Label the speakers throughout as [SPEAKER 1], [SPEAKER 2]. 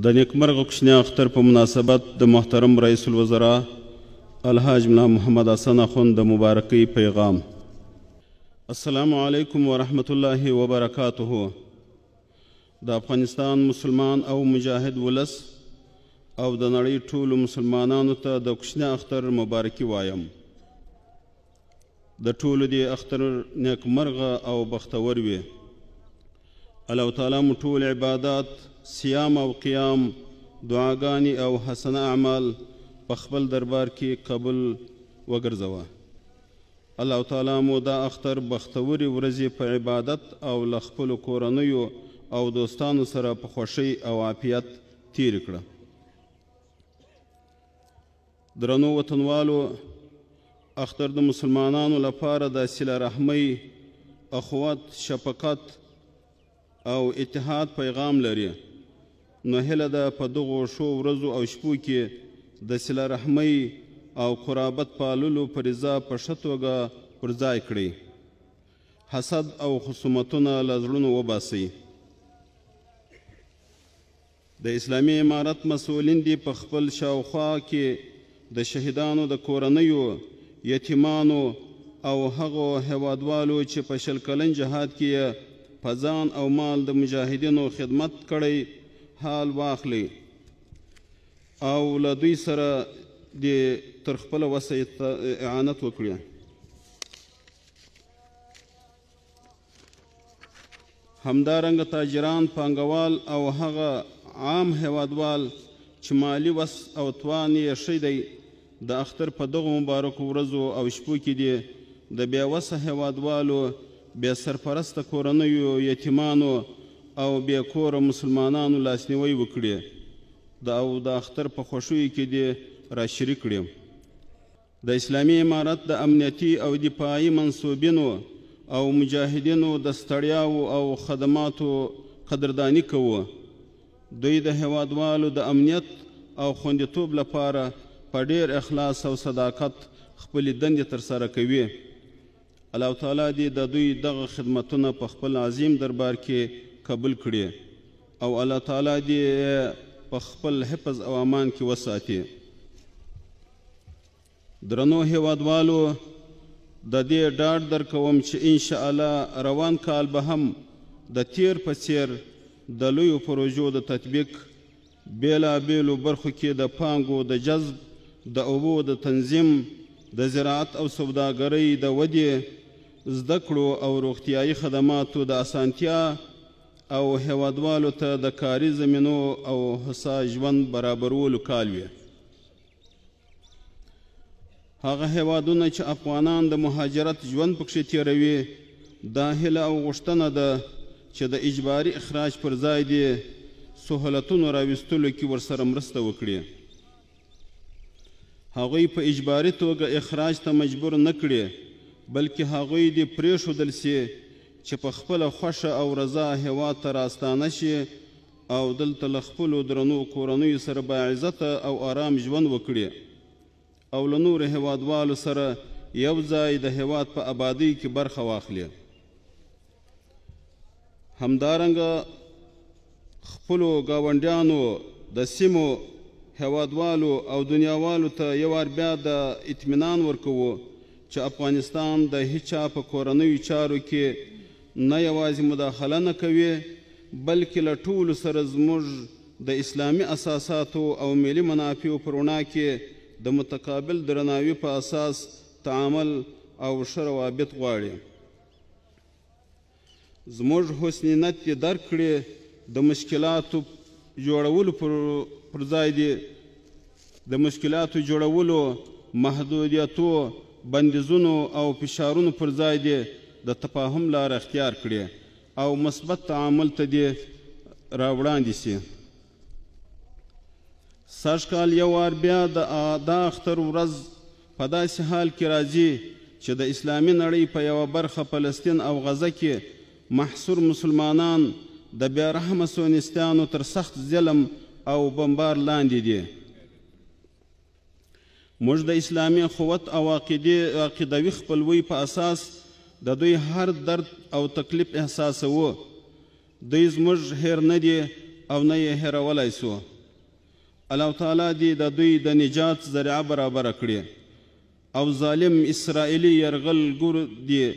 [SPEAKER 1] د نیکمرغه کوچني اختر په مناسبت د محترم رئیس الوزرا الحاج ملا محمد حسن اخوند د مبارکۍ پیغام. السلام علیکم ورحمت الله وبرکاته. د افغانستان مسلمان او مجاهد ولس او د نړۍ ټولو مسلمانانو ته د کوچني اختر مبارکي وایم. د ټولو دې اختر نیکمرغه او بختور وي. الله تعالی مو ټول عبادات، صیام او قیام، دعاګانې او حسنه اعمال په خپل دربار کې قبول وګرځوه. الله تعالی مو دا اختر بختورې ورځې په عبادت او له خپلو کورنیو او دوستانو سره په خوښۍ او عافیت تېرې کړه. درنو وطنوالو، اختر د مسلمانانو لپاره د صله رحمۍ، اخوت، شفقت او اتحاد پیغام لري. نو هیله ده په دغو ښو ورځو او شپو کې د صله رحمۍ او قرابت پاللو فریضه په ښه توګه پر ځای کړئ. حسد او خصومتونه له زړونو وباسئ. د اسلامي امارت مسؤلین دې په خپل شاوخوا کې د شهیدانو د کورنیو، یتیمانو او هغو هیوادوالو چې په 20 کلن جهاد کې یې په ځان او مال د مجاهدینو خدمت کړی حال واخلي او له دوی سره دې تر خپله وسه اعانت وکړي. همدارنګه تاجران، پانګوال او هغه عام هیوادوال چې مالي وس او توان یې ښه دی، د اختر په دغو مبارکو ورځو او شپو کې دې د بې وسه هیوادوالو، بې سرپرسته کورنیو، یتیمانو او بې کوره مسلمانانو لاسنیوی وکړي او د اختر په خوښیو کې دې راشریک کړي. د اسلامي امارت د امنیتي او دفاعي منسوبینو او مجاهدینو د ستړیاوو او خدماتو قدرداني کوو. دوی د هیوادوالو د امنیت او خوندیتوب لپاره په ډېر اخلاص او صداقت خپلې دندې ترسره کوي. الله تعالی دې د دوی دغه خدمتونه په خپل عظیم دربار کې قبول کړي او الله تعالی دې په خپل حفظ او امان کې وساتي. درنو هیوادوالو، د دې ډاډ درکوم چې انشاءالله روان کال به هم د تیر په څیر د لویو پروژو د تطبیق، بېلابېلو برخو کې د پانګو د جذب، د اوبو د تنظیم، د زراعت او سوداګرۍ د ودې، زده کړو او روغتیایي خدماتو د اسانتیا او هیوادوالو ته د کاري زمینو او هوسا ژوند برابرولو کال وي. هغه هیوادونه چې افغانان د مهاجرت ژوند پکښې تېروي، دا هیله او غوښتنه ده چې د اجباري اخراج پر ځای دې سهولتونو راوستلو کې ورسره مرسته وکړي. هغوی په اجباري توګه اخراج ته مجبور نه کړي، بلکې هغوی دې پرېښودل شي چې په خپله خوښه او رضا هیواد ته راستانه شي او دلته له خپلو درنو کورنیو سره باعزته او آرام ژوند وکړي او له نورو هیوادوالو سره یو ځای د هیواد په ابادۍ کې برخه واخلي. همدارنګه خپلو ګاونډیانو، د سیمو هیوادوالو او دنیاوالو ته یو وار بیا د اطمینان ورکوو چې افغانستان د هیچا په کورنیو چارو کې نه یوازې مداخله نه کوي، بلکې له ټولو سره زموږ د اسلامي اساساتو او ملي منافعو په رڼا کې د متقابل درناوي په اساس تعامل او ښه روابط غواړي. زموږ حسن نیت دې درک کړي، د مشکلاتو جوړولو پر ځای دې د مشکلاتو جوړولو، محدودیتو، بندیزونو او فشارونو پر ځای دې د تفاهم لاره اختیار کړي او مثبت تعامل ته دې راوړاندې شي. سږ کال یو وار بیا د دا اختر ورځ په داسې حال کې راځي چې د اسلامي نړۍ په یوه برخه فلسطین او غزه کې محصور مسلمانان د بې رحمه صهیونیستانو تر سخت ظلم او بمبار لاندې دي. موږ د اسلامي قوت او عقیدوي خپلوۍ په اساس د دوی هر درد او تکلیف احساسوو. دوی زموږ هېر نه دي او نه یې هېرولای سو. الله تعالی دې د دوی د نجات ذریعه برابره کړي او ظالم اسرائیلي یرغل ګر دې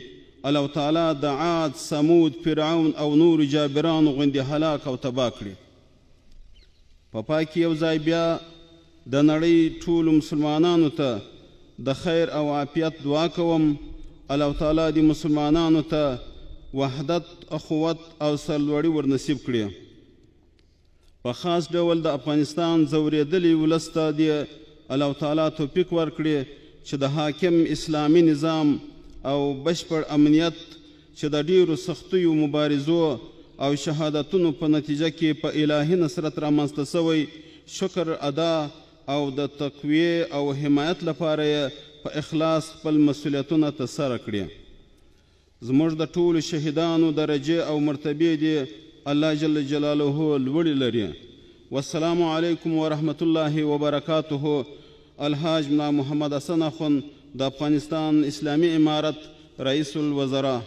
[SPEAKER 1] الله تعالی د عاد، ثمود، فرعون او نورو جابرانو غوندې هلاک او تباه کړي. په پای کې یو ځای بیا د نړۍ ټولو مسلمانانو ته د خیر او عافیت دعا کوم. الله تعالی دې مسلمانانو ته وحدت، اخوت او سرلوړي ورنصیب کړي. په خاص ډول د افغانستان ځورېدلي ولس ته دې الله تعالی توفیق ورکړي چې د حاکم اسلامي نظام او بشپړ امنیت چې د ډېرو سختیو، مبارزو او شهادتونو په نتیجه کې په الهي نصرت رامنځته شوی، شکر ادا او د تقویې او حمایت لپاره یې په اخلاص خپل مسؤلیتونه ترسره کړي. زموږ د ټولو شهیدانو درجې او مرتبې دې الله جل جلاله لوړې لري. والسلام علیکم ورحمت الله وبرکاته. الحاج ملا محمد حسن اخوند، د افغانستان اسلامي امارت رئیس الوزرا.